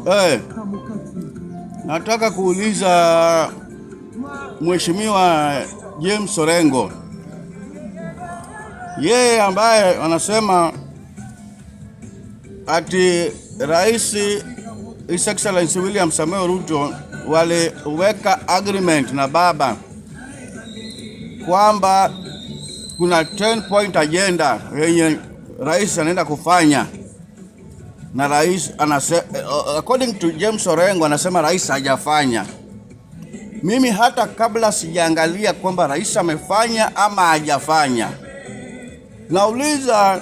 Eh, nataka kuuliza Mheshimiwa James Orengo, yeye ambaye anasema ati Rais His Excellency William Samoei Ruto waliweka agreement na baba kwamba kuna 10 point agenda yenye rais anaenda kufanya na rais according to James Orengo anasema rais hajafanya. Mimi hata kabla sijaangalia kwamba rais amefanya ama hajafanya, nauliza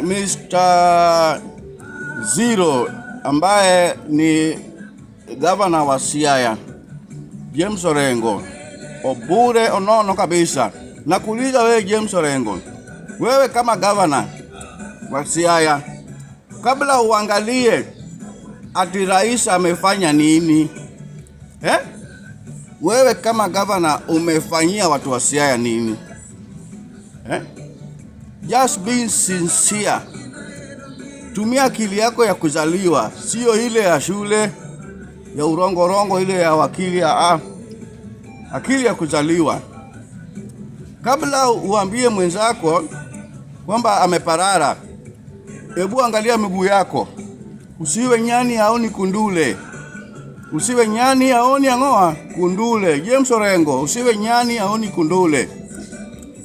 Mr. Zero ambaye ni gavana wa Siaya James Orengo, obure onono kabisa. Nakuuliza wewe James Orengo, wewe kama gavana wa Siaya, kabla uangalie ati rais amefanya nini, eh? Wewe kama gavana umefanyia watu wa Siaya nini, eh? Just being sincere. Tumia akili yako ya kuzaliwa, sio ile ya shule ya urongorongo, ile ya wakili ya akili ya kuzaliwa. Kabla uambie mwenzako kwamba ameparara, hebu angalia miguu yako. Usiwe nyani haoni kundule, usiwe nyani haoni ang'oa kundule. James Orengo, usiwe nyani haoni kundule,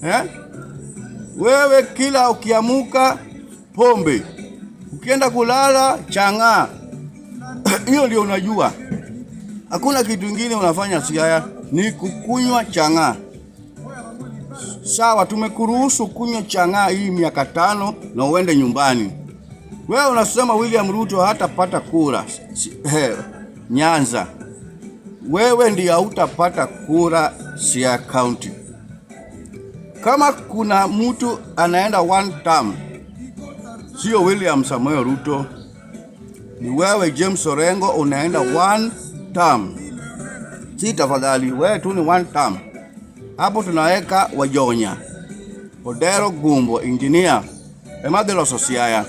eh? Wewe kila ukiamuka pombe, ukienda kulala chang'aa. Hiyo ndio unajua, hakuna kitu kingine unafanya Siaya, ni kukunywa chang'aa. Sawa, tumekuruhusu kunywa chang'aa hii miaka 5 na uende nyumbani. Wewe unasema William Ruto hatapata kura Nyanza. Wewe ndiye hautapata kura Siaya County. Kama kuna mtu anaenda one term, sio William Samoei Ruto, ni wewe James Orengo unaenda one term. Si tafadhali, wewe tu ni one term. Hapo tunaweka Wajonya, Odero Gumbo, engineer ema dhi loso Siaya.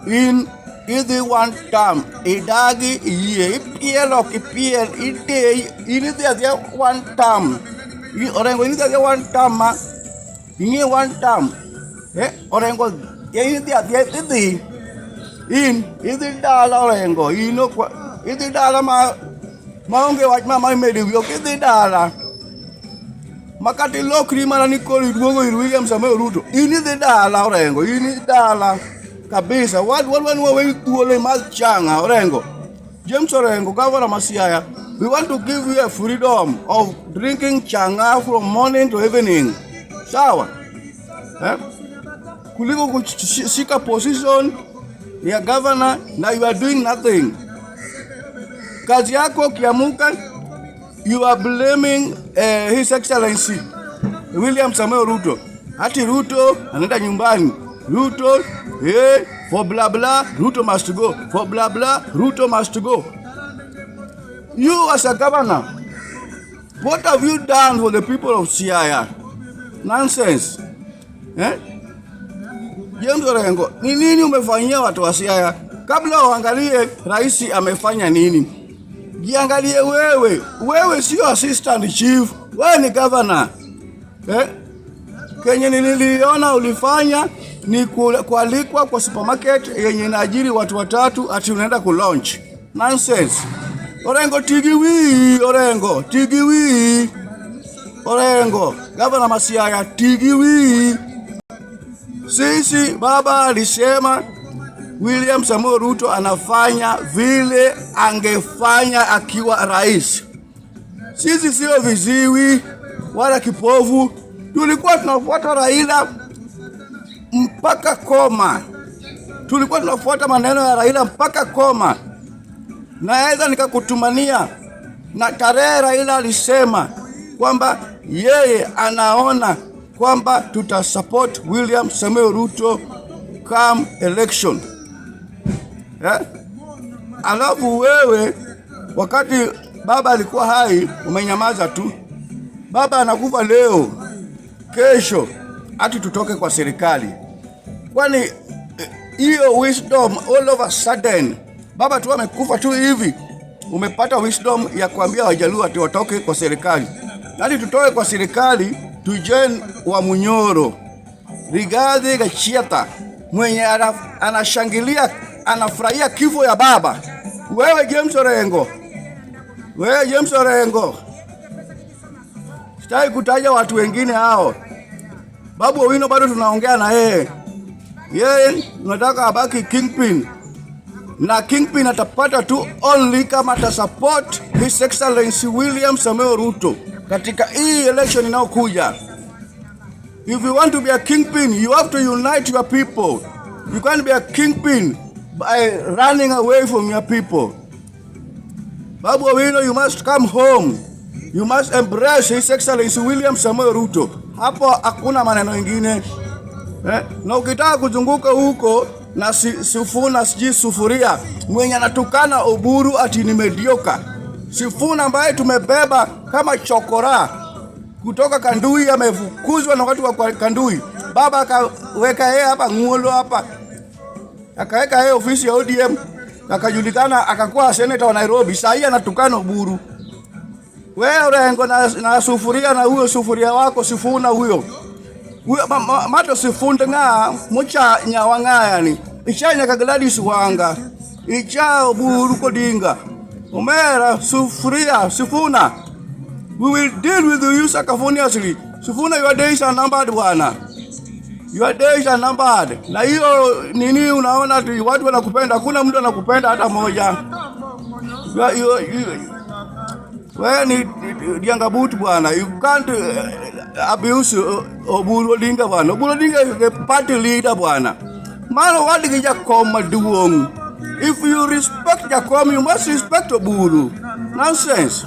In idhi one term, idagi iyie, ipiel ok ipiel, idei, in idhi adhiya one term. Orengo in idhi adhiya one term ma ing'e one term. Eh, Orengo in idhi adhiya idhi. In idhi dala Orengo, in ok idhi dala ma maonge wach ma imedo wi ok idhi dala. Makata ilokri mana ni koro iduogo ir William Samoei Ruto, in idhi dala Orengo, in idhi dala kabisa. Wadwa ni waweyi thuolo imadh chang'a Orengo. James Orengo, governor ma Siaya, we want to give you a freedom of drinking chang'a from morning to evening. Sawa? Eh? Kuliko kushika position ya governor na you are doing nothing. Kazi yako ukiamuka, you are blaming His Excellency William Samoei Ruto. Ati Ruto anaenda nyumbani. Ruto for blah blah, Ruto must go. For blah blah, Ruto must go. You as a governor, what have you done for the people of Siaya? Nonsense. Eh? James Orengo, ni nini umefanyia watu wa Siaya? Kabla uangalie rais amefanya nini, jiangalie wewe. Wewe sio assistant chief, wewe ni governor. Eh? Kenye nililiona ulifanya ni kualikwa kwa supermarket yenye inaajiri watu watatu ati unaenda kulaunch. Nonsense. Orengo tigiwi, Orengo tigiwi. Orengo, gavana ma Siaya tigiwi. Sisi baba alisema William Samoei Ruto anafanya vile angefanya akiwa rais. Sisi sio viziwi wala kipofu, tulikuwa tunafuata Raila mpaka koma, tulikuwa tunafuata maneno ya Raila mpaka koma. Naweza nikakutumania na tarehe Raila alisema kwamba yeye anaona kwamba tutasupport William Samoei Ruto come election, eh? Alafu wewe wakati baba alikuwa hai umenyamaza tu. Baba anakufa leo, kesho ati tutoke kwa serikali. Kwani Hiyo wisdom all of a sudden, baba tu amekufa tu hivi, umepata wisdom ya kuambia Wajaluo ati watoke kwa serikali. Nani tutoe kwa serikali tujoin wa Munyoro? Rigathi Gachagua mwenye anashangilia, anafurahia kifo ya baba. Wewe James Orengo, wewe James Orengo, sitaki kutaja watu wengine hao. Babu Owino bado tunaongea na yeye, yeye tunataka abaki kingpin, na kingpin atapata tu only kama atasupport His Excellency William Samoei Ruto katika hii election inayokuja. If you want to be a kingpin, you have to unite your people. You can't be a kingpin by running away from your people. Babu Owino, you must come home. You must embrace His Excellency William Samoei Ruto. Hapo hakuna maneno ingine. Eh? Na ukitaka kuzunguka huko na Sifuna sijui sufuria mwenye anatukana Oburu ati ni mediocre. Sifuna ambaye tumebeba kama chokora kutoka Kandui, amefukuzwa na watu wa Kandui. Baba akaweka yeye hapa Ng'uolo hapa, akaweka yeye ofisi ya ODM, akajulikana, akakuwa senator wa Nairobi. Sasa hii anatukana Oburu. Wewe Orengo na sufuria na huyo sufuria wako Sifuna huyo huyo mato sifunde nga mucha nyawanga yani icha nyaka Gladys Wanga, icha Oburu Odinga, Omera sufuria Sifuna, we will deal with you sacrificiously. Sifuna, your days are numbered, bwana, your days are numbered. Na hiyo nini, unaona ati watu wanakupenda? Hakuna mtu anakupenda hata moja. You, wewe ni diangabut, bwana. You can't abuse Oburu Odinga, bwana. Oburu Odinga is the party leader, bwana. Mano wadigi Jakom maduong'. If you respect Jakom, you must respect Oburu. Nonsense.